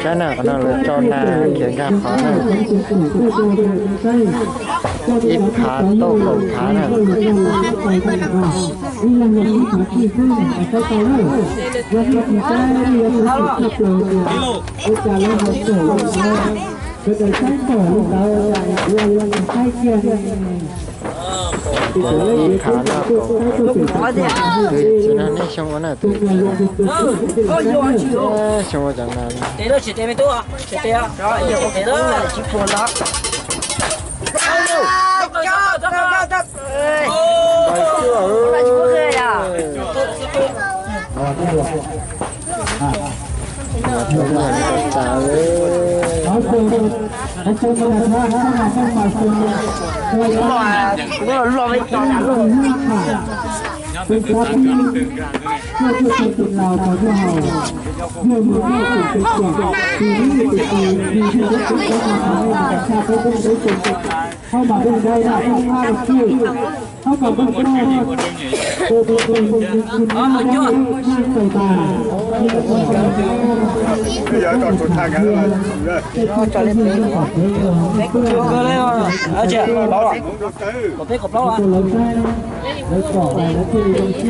Saib na, qhov no lawv tso nas khiav nkag qhov na, ib phav tauj kaum phav na. Ib phav no kaum phav, tus yim txiv no nej xyoo ua na, tus yim txiv no xyoo ua cov nas.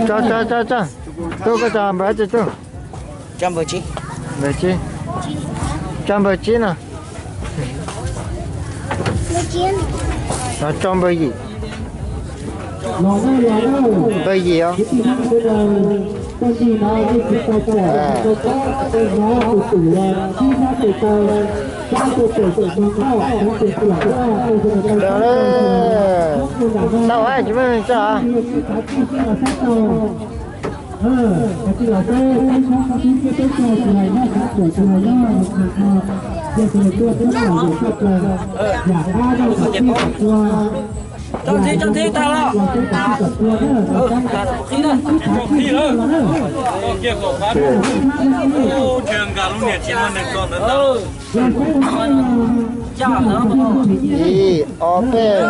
Tso, tso, tso, tso. Tub, koj tso npawb tsi tub? Npawb tsi? Tso npawb tsi no? Tso npawb yim. Npawb yim os. Tau, tsis muaj neeg tso. Ib, ob, peb.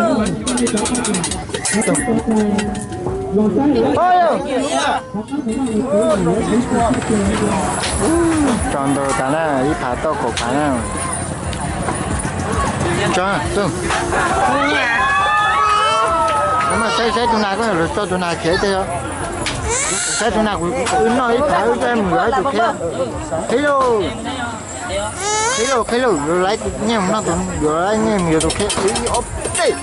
Tso ntau tas na, ib phav tauj kaum phav na. Tso, tub. Saib, saib tus nas, koj lawv tso tus nas khiav ib teg os. Saib tus nas, kuv wb noj ib phav wb coj mus yuav ib tus khiav. Qhib lauj, qhib lauj, qhib lauj, yuav laiv tus nyiaj mus noj tus, yuav laiv nyiaj mus yuav tus khiav. Ib, ob, peb.